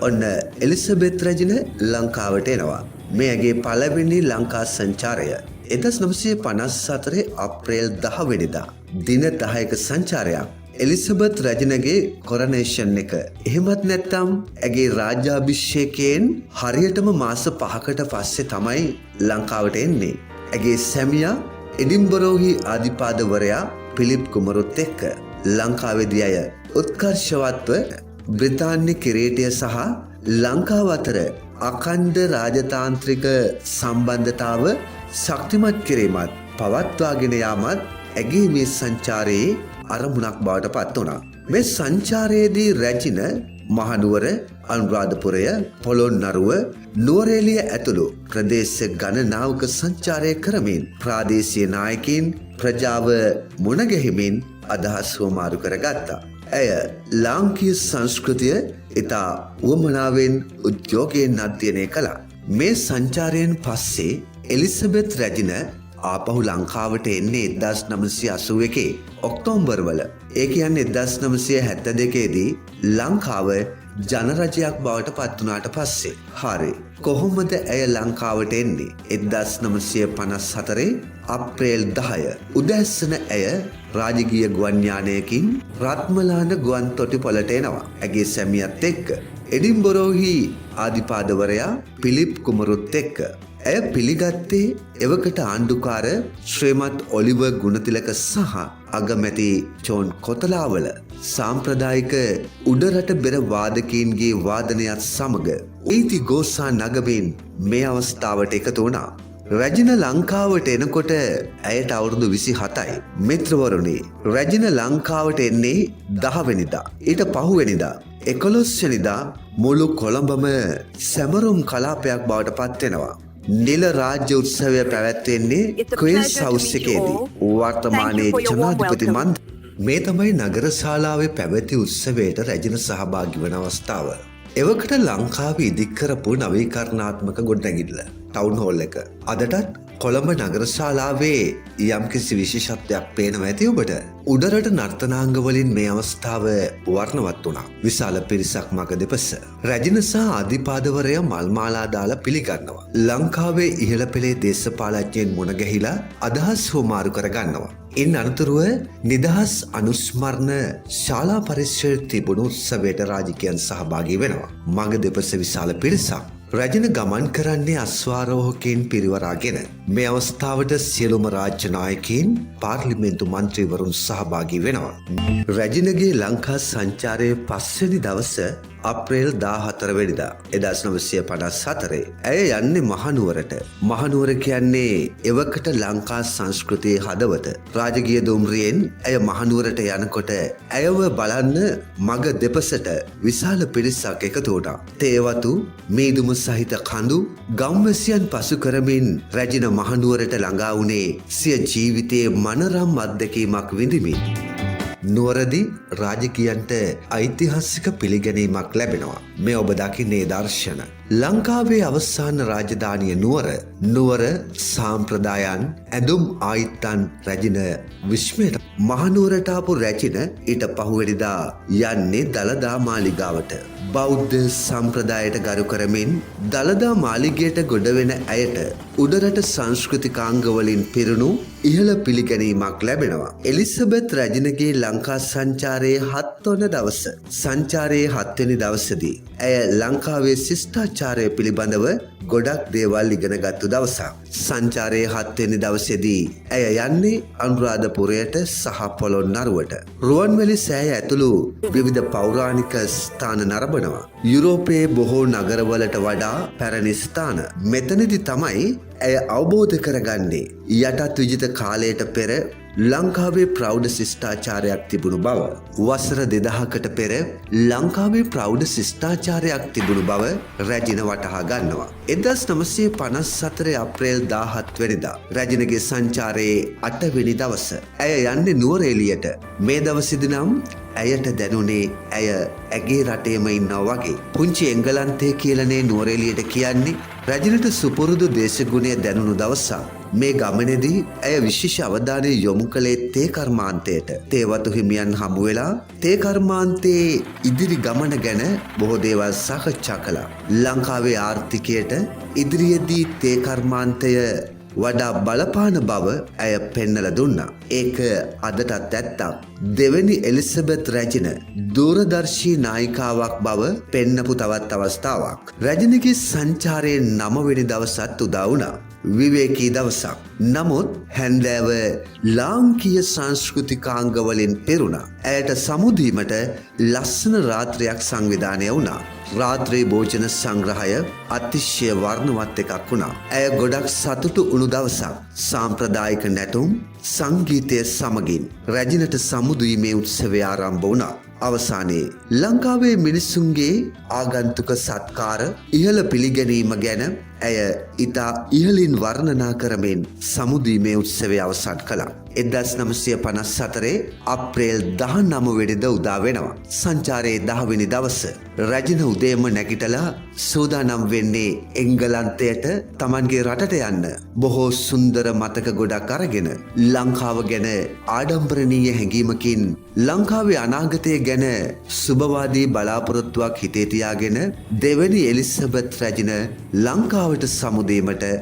ඔන්න එලිසබෙත් රැජින ලංකාවට එනවා. මේ ඇගේ පළවෙනි ලංකා සංචාරය. 1954 අප්‍රේල් 10 වෙනිදා දින 10ක සංචාරයක්. එලිසබෙත් රැජිනගේ කොරනේෂන් එක. එහෙමත් නැත්නම් ඇගේ රාජ්‍යාභිෂේකයෙන් හරියටම මාස 5කට පස්සේ තමයි ලංකාවට එන්නේ. ඇගේ සැමියා එඩින්බරෝහි ආදිපාදවරයා පිලිප් කුමරුත් එක්ක ලංකාවේදී ඇය උත්කර්ෂවත්ව බ්‍රිතාන්‍ය කිරීටය සහ ලංකාව අතර අඛණ්ඩ රාජතාන්ත්‍රික සම්බන්ධතාව ශක්තිමත් කිරීමත් පවත්වාගෙන යාමත් ඇගේ මේ සංචාරයේ අරමුණක් බවට පත් වුණා. මේ සංචාරයේදී රැජින මහනුවර, අනුරාධපුරය, පොළොන්නරුව, නුවරඑළිය ඇතුළු ප්‍රදේශ ගණනාවක සංචාරය කරමින් ප්‍රාදේශීය නායකයින්, ප්‍රජාව මුණගැහිමින් අදහස් හුවමාරු කරගත්තා. ඇය ලාංකීය සංස්කෘතිය ඉතා උවමනාවෙන් උද්‍යෝගයෙන් අධ්‍යයනය කළා. මේ සංචාරයෙන් පස්සේ එලිසබෙත් රැජින ආපහු ලංකාවට එන්නේ 1981 ඔක්තෝබර් වල. ඒ කියන්නේ 1972 දී ලංකාව ජනරජයක් බවට පත් වුණාට පස්සේ. හරි. කොහොමද ඇය ලංකාවට එන්නේ? 1954 අප්‍රේල් 10 උදෑසන ඇය රාජකීය ගුවන් යානයකින් රත්මලාන ගුවන් තොටිපොළට එනවා. ඇගේ සැමියාත් එක්ක. එඩින්බරෝහි ආදිපාදවරයා පිලිප් කුමරුත් එක්ක. ඇය පිළිගත්තේ එවකට ආණ්ඩුකාර ශ්‍රීමත් ඔලිවර් ගුණතිලක සහ අගමැති ජෝන් කොතලාවල සාම්ප්‍රදායික උඩරට බෙර වාදකීන්ගේ වාදනයත් සමග ඊති ගෝසා නගමින් මේ අවස්ථාවට එකතු වුණා. රැජින ලංකාවට එනකොට ඇයට අවුරුදු 27යි. මිත්‍රවරුනි, රැජින ලංකාවට එන්නේ 10 වෙනිදා. ඊට පහුවෙනිදා 11 වෙනිදා මුළු කොළඹම සැමරුම් කලාපයක් බවට පත් වෙනවා. නිල රාජ්‍ය උත්සවය පැවැත්වෙන්නේ It's a Queens pleasure to house meet you එකේදී. all. වර්තමානයේ Thank you for your warm ජනාධිපති welcome. මන්ද මේ තමයි නගර ශාලාවේ පැවති උත්සවයට රැජින සහභාගී වන අවස්ථාව. එවකට ලංකාවේ ඉදිකරපු නවීකරණාත්මක ගොඩනැගිල්ල ටවුන් හෝල් එක. අදටත් කොළඹ නගර ශාලාවේ යම්කිසි විශේෂත්වයක් පේනවා ඇති ඔබට. උඩරට නර්තනාංග වලින් මේ අවස්ථාව වර්ණවත් වුණා. විශාල පිරිසක් මග දෙපස. රැජින සහ අධිපාදවරයා මල් මාලා දාලා පිළිගන්නවා. ලංකාවේ ඉහළ පෙළේ දේශපාලඥයින් මුණ ගැහිලා අදහස් හුවමාරු කරගන්නවා. ඉන් අනතුරුව නිදහස් අනුස්මරණ ශාලා පරිසරයේ තිබුණු උත්සවයට රාජකීයන් සහභාගී වෙනවා. මග දෙපස විශාල පිරිසක්. රැජින ගමන් කරන්නේ අශ්වාරෝහකයින් පිරිවරාගෙන. මේ අවස්ථාවට සියලුම රාජ්‍ය නායකයින්, පාර්ලිමේන්තු මන්ත්‍රීවරුන් සහභාගී වෙනවා. රැජිනගේ ලංකා සංචාරයේ පස්වෙනි දවස අප්‍රේල් 14 වෙනිදා 1954 ඇය යන්නේ මහනුවරට. මහනුවර කියන්නේ එවකට ලංකා සංස්කෘතියේ හදවත. රාජකීය දුම්රියෙන් ඇය මහනුවරට යනකොට ඇයව බලන්න මග දෙපසට විශාල පිරිසක් එකතු වුණා. තේවතු, මීදුම සහිත කඳු ගම්වැසියන් පසු කරමින් රැජින මහනුවරට ළඟා වුණේ සිය ජීවිතයේ මනරම් අත්දැකීමක් විඳිමින්. නුවරදි රාජකීයන්ට ඓතිහාසික පිළිගැනීමක් ලැබෙනවා. මේ ඔබ දකින්නේ දර්ශන. ලංකාවේ අවසාන රාජධානිය නුවර. නුවර සාම්ප්‍රදායන්, ඇඳුම් ආයිත්තන් රැජින විස්මයට. මහනුවරට ආපු රැජින ඊට පහුවෙනිදා යන්නේ දළදා මාලිගාවට. බෞද්ධ සම්ප්‍රදායට ගරු කරමින් දළදා මාලිගයට ගොඩ වෙන ඇයට උඩරට සංස්කෘතිකාංග වලින් පිරුණු ඉහළ පිළිගැනීමක් ලැබෙනවා. එලිසබෙත් රැජිනගේ ලංකා සංචාරයේ හත්වන දවස. සංචාරයේ හත්වෙනි දවසේදී ඇය ලංකාවේ ශිෂ්ටාචාරය පිළිබඳව ගොඩක් දේවල් ඉගෙන ගත්තු දවසක්. සංචාරයේ හත්වෙනි දවසේදී ඇය යන්නේ අනුරාධපුරයට සහ පොළොන්නරුවට. රුවන්වැලි සෑය ඇතුළු විවිධ පෞරාණික ස්ථාන නරඹනවා. යුරෝපයේ බොහෝ නගරවලට වඩා පැරණි ස්ථාන. මෙතනදි තමයි ඇය අවබෝධ කරගන්නේ යටත් විජිත කාලයට පෙර ලංකාවේ ප්‍රෞಢ ශිෂ්ටාචාරයක් තිබුණු බව. වසර 2000කට පෙර ලංකාවේ ප්‍රෞಢ ශිෂ්ටාචාරයක් තිබුණු බව රැජින වටහා ගන්නවා. 1954 අප්‍රේල් 17 වෙනිදා රැජිනගේ සංචාරයේ අටවෙනි දවස. ඇය යන්නේ නුවරඑළියට. මේ දවසේදී නම් ඇයට දැනුනේ ඇය ඇගේ රටේම ඉන්නවා වගේ. පුංචි එංගලන්තය කියලනේ නුවරඑළියට කියන්නේ. රැජිනට සුපුරුදු දේශගුණය දැනුණු දවසක්. මේ ගමනේදී ඇය විශේෂ අවධානය යොමු කළේ තේ කර්මාන්තයට. තේ වතු හිමියන් හමු වෙලා තේ කර්මාන්තයේ ඉදිරි ගමන ගැන බොහෝ දේවල් සාකච්ඡා කළා. ලංකාවේ ආර්ථිකයට ඉදිරියේදී තේ කර්මාන්තය වඩා බලපාන බව ඇය පෙන්නලා දුන්නා. ඒක අදටත් ඇත්තක්. දෙවැනි එලිසබෙත් රැජින දූරදර්ශී නායිකාවක් බව පෙන්නපු තවත් අවස්ථාවක්. රැජිනගේ සංචාරයේ නවවෙනි දවසත් උදා වුණා. විවේකී දවසක්. නමුත් හැන්දෑව ලාංකීය සංස්කෘතිකාංගවලින් පිරුණා. ඇයට සමුදීමට ලස්සන රාත්‍රියක් සංවිධානය වුණා. රාත්‍රී භෝජන සංග්‍රහය අතිශය වර්ණවත් එකක් වුණා. ඇය ගොඩක් සතුටු වුණු දවසක්. සාම්ප්‍රදායික නැටුම් සංගීතය සමගින් රැජිනට සමුදීමේ උත්සවය ආරම්භ වුණා. අවසානයේ ලංකාවේ මිනිස්සුන්ගේ ආගන්තුක සත්කාර ඉහළ පිළිගැනීම ගැන ඇය ඉතා ඉහළින් වර්ණනා කරමින් සමුදීමේ උත්සවය අවසන් කළා. 1954 අප්‍රේල් 19 වෙනිදා උදා වෙනවා. සංචාරයේ 10 වෙනි දවස. රැජින උදේම නැගිටලා සූදානම් වෙන්නේ එංගලන්තයට, තමන්ගේ රටට යන්න. බොහෝ සුන්දර මතක ගොඩක් අරගෙන, ලංකාව ගැන ආඩම්බරණීය හැඟීමකින්, ලංකාවේ අනාගතය ගැන සුබවාදී බලාපොරොත්තුවක් හිතේ තියාගෙන දෙවැනි එලිසබෙත් රැජින ලංකාවට සමුදීමට